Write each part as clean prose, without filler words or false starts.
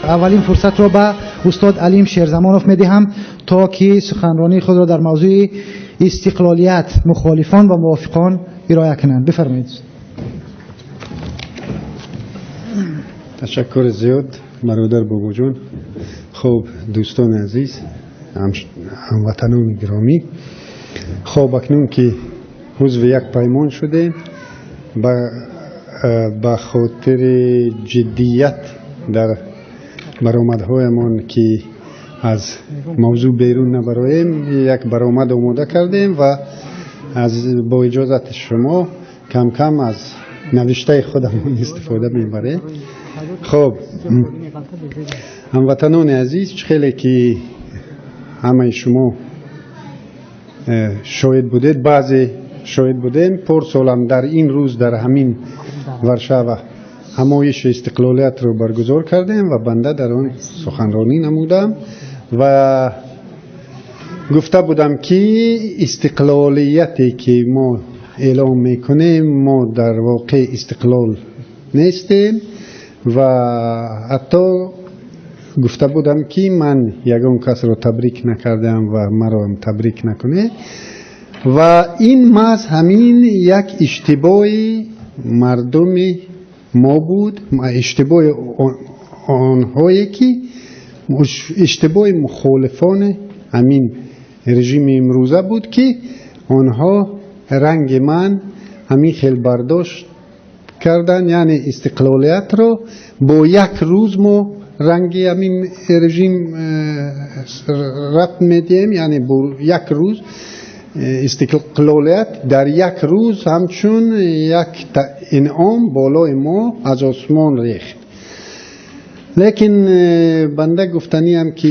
Аввалин фурсатро ба устод Алим Шерзамонов медиҳам, то ки суханронии худро дар мавзӯи истиқлолият, мухолифон ва мувофиқон ироа кунанд. Бифармоед. Ташаккури зиёд, бародар Бобоҷон. Хуб, дӯстони азиз, ҳамватанони гиромӣ, хоб, акнун ки узви як паймон шудем, ба хотири ҷиддият дар баромадҳоямон, ки аз мавзӯъ берун набароем, як баромад омода кардем ва аз бо иҷозати шумо кам-кам аз навиштаи худамон истифода мебарем. Хоб, ҳамватанони азиз, чӣ хеле ки ҳамаи шумо шоҳид будед, баъзе шоҳид будем, порсолам дар ин рӯз дар ҳамин Варшава ҳамоиши истиқлолиятро баргузор кардем ва банда дар он суханронӣ намудам ва гуфта будам, ки истиқлолияте ки мо эълом мекунем, мо дар воқеъ истиқлол нестем ва ҳатто гуфта будам, ки ман ягон касро табрик накардам ва мароам табрик накунед. Ва ин маҳз ҳамин як иштибоҳи мардуми мо буд, иштибоҳи онҳое ки иштибоҳи мухолифони ҳамин режими имрӯза буд, ки онҳо ранги ман ҳамин хел бардошт кардан, яъне истиқлолиятро бо як рӯз мо ранги ҳамин режим рабт медиҳем, яъне бо як рӯз истиқлолият дар як рӯз ҳамчун як инъом болои мо аз осмон рехт. Лекин банда гуфтаниам, ки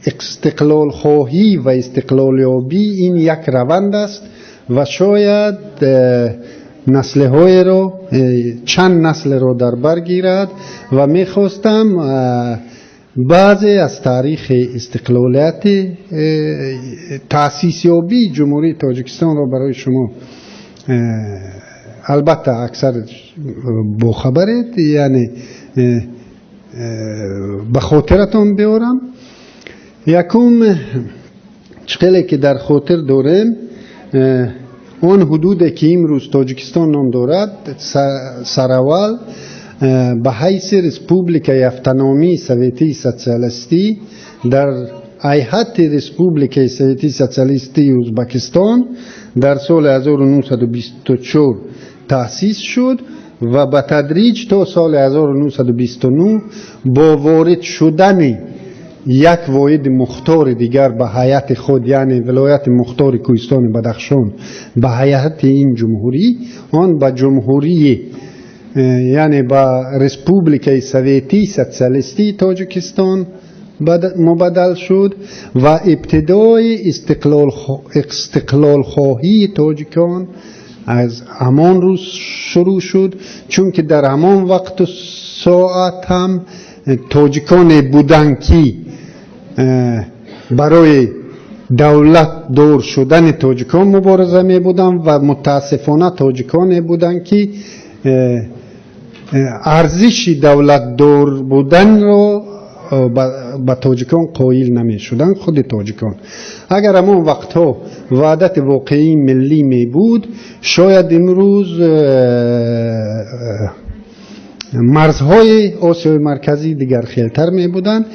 истиқлолхоҳӣ ва истиқлолёбӣ ин як раванд аст ва шояд наслҳоеро, чанд наслеро дар бар гирад. Ва мехостам баъзе аз таърихи истиқлолияти таъсисёбии Ҷумҳурии Тоҷикистонро барои шумо, албатта аксар бохабаред, яъне ба хотиратон биёрам. Якум, чӣ хеле ки дар хотир дорем, он ҳудуде ки имрӯз Тоҷикистон ном дорад, сараввал ба ҳайси Республикаи Автономии Советии Социалистӣ дар ҳайати Республикаи Советии Социалистии Ӯзбекистон дар соли 1924 таъсис шуд ва ба тадриҷ то соли 1929 бо ворид шудани як воҳиди мухтори дигар ба ҳайати худ, яъне Вилояти Мухтори Кӯҳистони Бадахшон ба ҳайати ин ҷумҳурӣ, он ба ҷумҳурии, яъне ба Республикаи Советии Социалистии Тоҷикистон мубаддал шуд. Ва ибтидои истиқлолхоҳии тоҷикон аз ҳамон рӯз шурӯъ шуд, чунки дар ҳамон вақту соат ҳам тоҷиконе буданд, ки барои давлатдор шудани тоҷикон мубориза мебуданд ва мутаассифона тоҷиконе буданд, ки арзиши давлатдор буданро ба тоҷикон қоил намешуданд. Худи тоҷикон агар ҳамон вақтҳо ваҳдати воқеии миллӣ мебуд, шояд имрӯз марзҳои Осиёи Марказӣ дигархелтар мебуданд.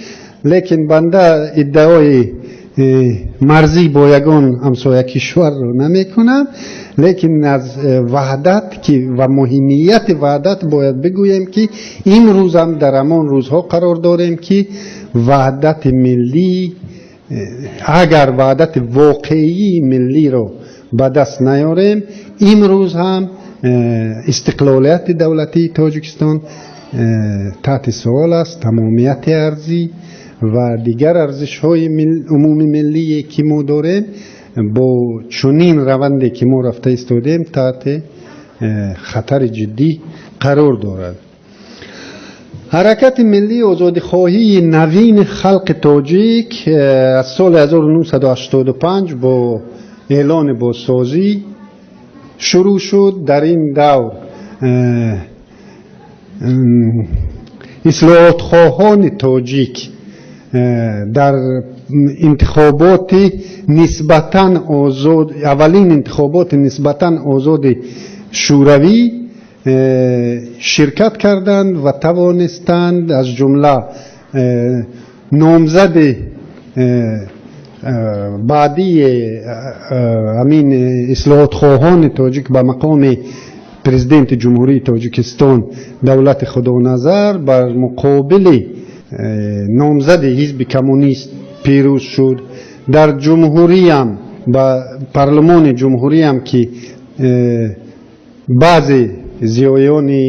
Лекин банда иддаои марзӣ бо ягон ҳамсоя кишварро намекунам, лекин аз ваҳдат ки ва муҳимияти ваҳдат бояд бигӯем, ки имрӯзам дар ҳамон рӯзҳо қарор дорем, ки ваҳдати миллӣ, агар ваҳдати воқеии миллиро ба даст наёрем, имрӯз ҳам истиқлолияти давлатии Тоҷикистон таҳти суол аст, тамомияти арзӣ ва дигар арзишҳои умумимиллие ки мо дорем, бо чунин раванде ки мо рафта истодем, таҳти хатари ҷиддӣ қарор дорад. Ҳаракати миллии озодихоҳии навини халқи тоҷик аз соли 1985 бо эълони бозсозӣ шурӯъ шуд. Дар ин давр Ислоҳотхоҳони тоҷик дар интихоботи нисбатан озод, аввалин интихоботи нисбатан озоди шӯравӣ ширкат карданд ва тавонистанд, аз ҷумла номзади баъдии ҳамин ислоҳотхоҳони тоҷик ба мақоми президенти Ҷумҳурии Тоҷикистон Давлати Худоназар бар муқобили номзади ҳизби коммунист пирӯз шуд. Дар ҷумҳуриям, ба парлумони ҷумҳуриям, ки баъзе зиёёни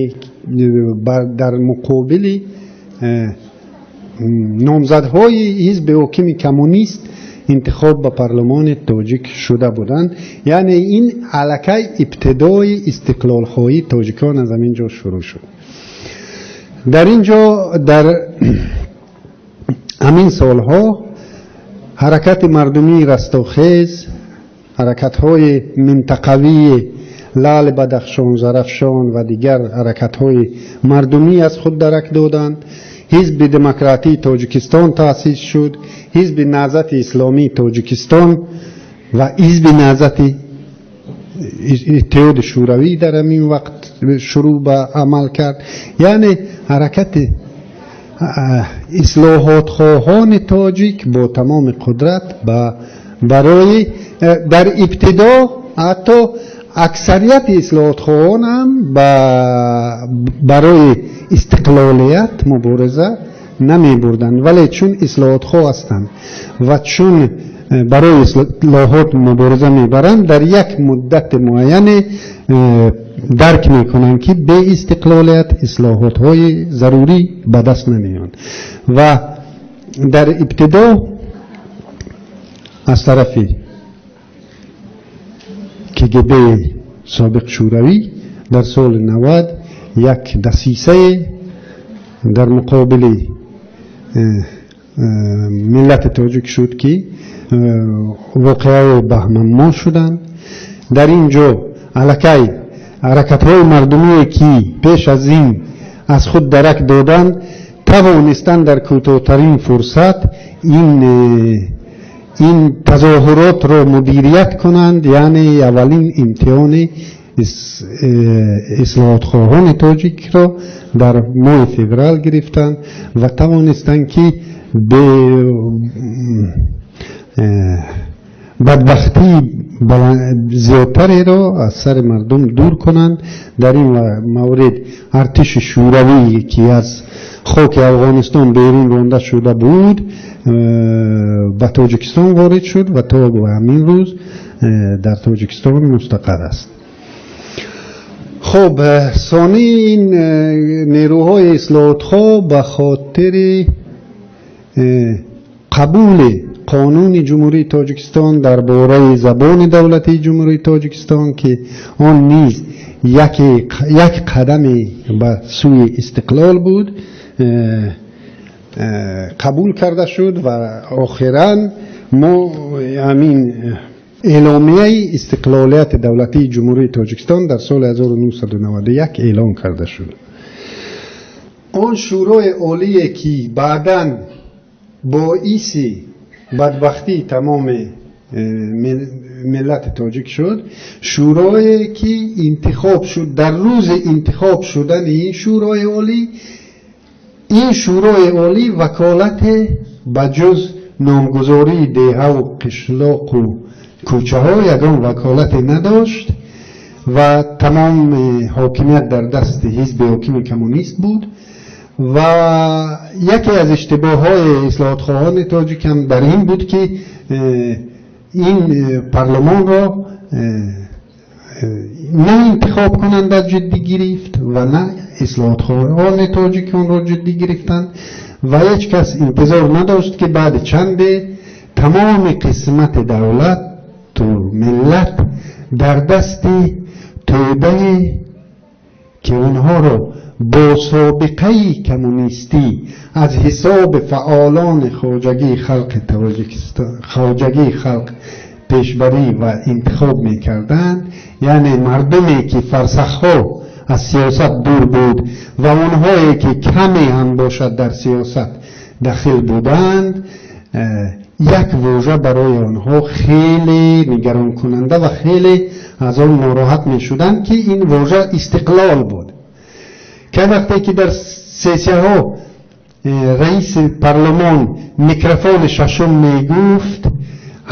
дар муқобили номзадҳои ҳизби ҳокими коммунист интихоб ба парлумони тоҷик шуда буданд. Яъне ин аллакай ибтидои истиқлолхоҳии тоҷикон аз ҳамин ҷо шурӯъ шуд. Дар ин ҷо, дар ҳамин солҳо, ҳаракати мардумии Растохез, ҳаракатҳои минтақавии Лаъли Бадахшон, Зарафшон ва дигар ҳаракатҳои мардумӣ аз худ дарак доданд. Ҳизби Демократии Тоҷикистон таъсис шуд, Ҳизби Наҳзати Исломии Тоҷикистон ва Ҳизби Наҳзати Иттиҳоди Шӯравӣ дар ҳамин вақт шурӯъ ба амал кард. Яъне ҳаракати ислоҳотхоҳони тоҷик бо тамоми қудрат барои дар ибтидо ҳатто аксарияти ислоҳотхоҳон ҳам барои истиқлолият мубориза намебурданд, вале чун ислоҳотхоҳ ҳастанд ва чун барои ислоҳот мубориза мебаранд, дар як муддати муайяне дарк мекунанд, ки бе истиқлолият ислоҳотҳои зарурӣ ба даст намеоянд. Ва дар ибтидо аз тарафи КГБ собиқ Шӯравӣ дар соли 90 як дасисае дар муқобили миллати тоҷик шуд, ки воқеаҳои баҳманмоҳ шуданд. Дар ин ҷо аллакай ҳаракатҳои мардумие, ки пеш аз ин аз худ дарак доданд, тавонистанд дар кӯтоҳтарин фурсат ин тазоҳуротро мудирият кунанд. Яъне аввалин имтиҳони ислоҳотхоҳони тоҷикро дар моҳи феврал гирифтанд ва тавонистанд, ки бадбахтии зиёдтареро аз сари мардум дур кунанд. Дар ин маврид артиши шӯравӣ, ки аз хоки Афғонистон берун ронда шуда буд, ба Тоҷикистон ворид шуд ва то ҳамин рӯз дар Тоҷикистон мустақар аст. Хуб, сонӣ ин нерӯҳои ислоҳотхоҳ ба хотири қабули қонуни Ҷумҳурии Тоҷикистон дар бораи забони давлатии Ҷумҳурии Тоҷикистон, ки он низ як қадаме ба сӯи истиқлол буд, қабул карда шуд ва охиран мо ҳамин эъломияи истиқлолияти давлатии Ҷумҳурии Тоҷикистон дар соли 1991 эълон карда шуд. Он Шӯрои Олие, ки баъдан боиси бадбахтии тамоми миллати тоҷик шуд, шӯрое ки интихоб шуд, дар рӯзи интихоб шудани ин Шӯрои Олӣ, ин Шӯрои Олӣ ваколате ба ҷуз номгузории деҳаву қишлоқу кӯчаҳо ягон ваколате надошт ва тамоми ҳокимият дар дасти ҳизби ҳокими коммунист буд. Ва яке аз иштибоҳҳои ислоҳотхоҳони тоҷик ҳам дар ин буд, ки ин парлумонро на интихобкунанда ҷиддӣ гирифт ва на ислоҳотхоҳони тоҷик онро ҷиддӣ гирифтанд ва ҳеҷ кас интизор надошт, ки баъди чанде тамоми қисмати давлату миллат дар дасти тӯдае, ки онҳоро бо собиқаи коммунистӣ аз ҳисоби фаъолони хоҷагии халқи Тоҷикистон, хоҷагии халқ пешбарӣ ва интихоб мекарданд, яъне мардуме, ки фарсахҳо аз сиёсат дур буд ва онҳое ки каме ҳам бошад дар сиёсат дахил буданд, як вожа барои онҳо хеле нигаронкунанда ва хеле аз он нороҳат мешуданд, ки ин вожа истиқлол буд. Ки вақте ки дар сессияҳо раиси парлумон микрофони шашум мегуфт,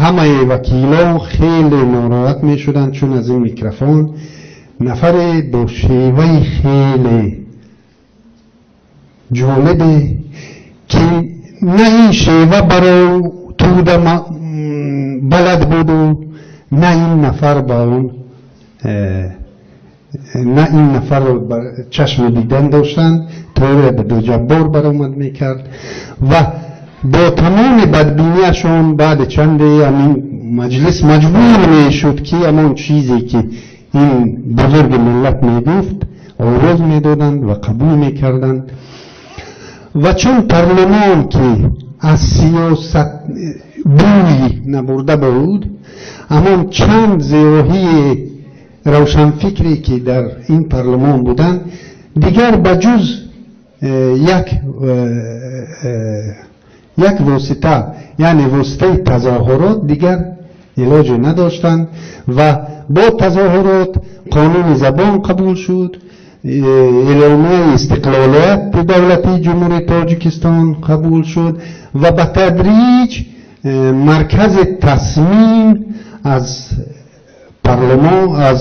ҳамаи вакилон хеле нороҳат мешуданд, чун аз ин микрофон нафаре бо шеваи хеле ҷолибе, ки на ин шева барои Туда балад буду, на ин нафар ба он, на ин нафарро чашми дидан доштанд, Тоҳир Абдуҷаббор баромад мекард ва бо тамоми бадбинияшон баъди чанде ҳамин маҷлис маҷбур мешуд, ки ҳамон чизе ки ин бузурги миллат мегуфт, овоз медоданд ва қабул мекарданд. Ва чун парлумон ки аз сиёсат бӯй набурда буд, ҳамон чанд зиёҳии равшанфикре ки дар ин парлумон буданд, дигар ба ҷуз як восита, яъне воситаи тазоҳурот, дигар илоҷе надоштанд. Ва бо тазоҳурот қонуни забон қабул шуд, эъломияи истиқлолияти давлатии Ҷумҳурии Тоҷикистон қабул шуд ва ба тадриҷ маркази тасмим аз парлумон, аз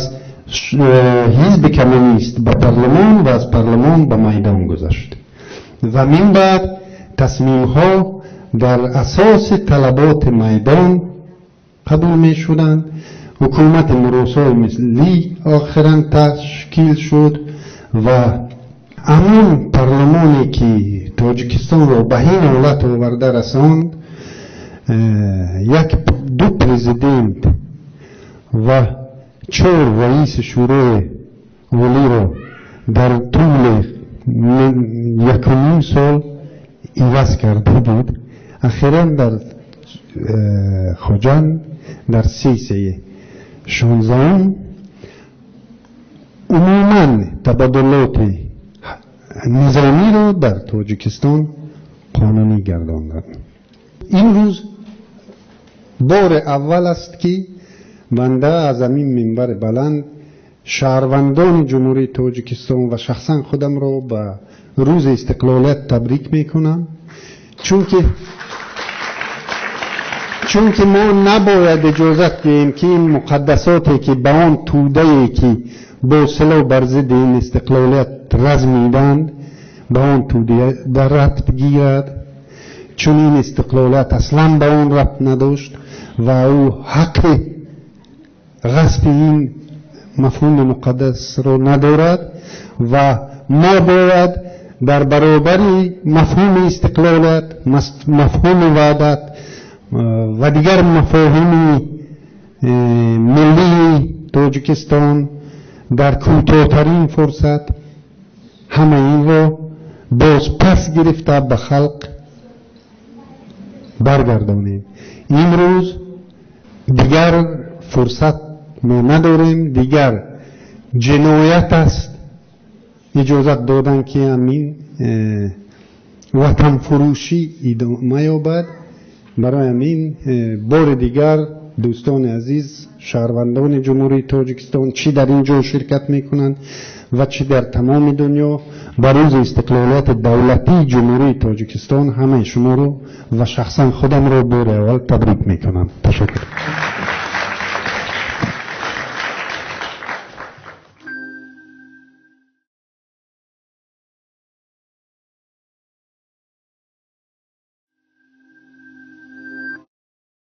ҳизби коммунист ба парлумон ва аз парлумон ба майдон гузашт. Ва мин баъд тасмимҳо дар асоси талаботи майдон қабул мешуданд. Ҳукумати муросои миллӣ охиран ташкил шуд ва ҳамон парлумоне ки Тоҷикистонро ба ин ҳолат оварда расонд, як ду президент ва чор раиси Шӯрои Олиро дар тӯли 1.5 сол иваз карда буд, ахиран дар Хоҷанд дар сессияи 16-ум умуман табаддулоти низомиро дар Тоҷикистон қонунӣ гардонданд. Имрӯз бори аввал аст, ки банда аз ҳамин минбари баланд шаҳрвандони Ҷумҳурии Тоҷикистон ва шахсан худамро ба рӯзи истиқлолият табрик мекунам, чунки мо набояд иҷозат диҳем, ки ин муқаддасоте, ки ба он тӯдае ки бо силоҳ бар зидди ин истиқлолият размиданд, ба он тӯда рабт гирад, чун ин истиқлолият аслан ба он рабт надошт ва ӯ ҳаққи ғасби ин мафҳуми муқаддасро надорад. Ва мо бояд дар баробари мафҳуми истиқлолият, мафҳуми ваҳдат ва дигар мафоҳими миллии Тоҷикистон дар кӯтоҳтарин фурсат ҳама инро боз пас гирифта ба халқ баргардонем. Имрӯз дигар фурсат мо надорем, дигар ҷиноят аст иҷозат додан, ки ҳамин ватанфурӯшӣ идома ёбад. Барои ҳамин бори дигар, дӯстони азиз, шаҳрвандони Ҷумҳурии Тоҷикистон, чӣ дар ин ҷо ширкат мекунанд ва чӣ дар тамоми дунё, ба рӯзи истиқлолияти давлатии Ҷумҳурии Тоҷикистон ҳамаи шуморо ва шахсан худамро бори аввал табрик мекунам. Ташаккур.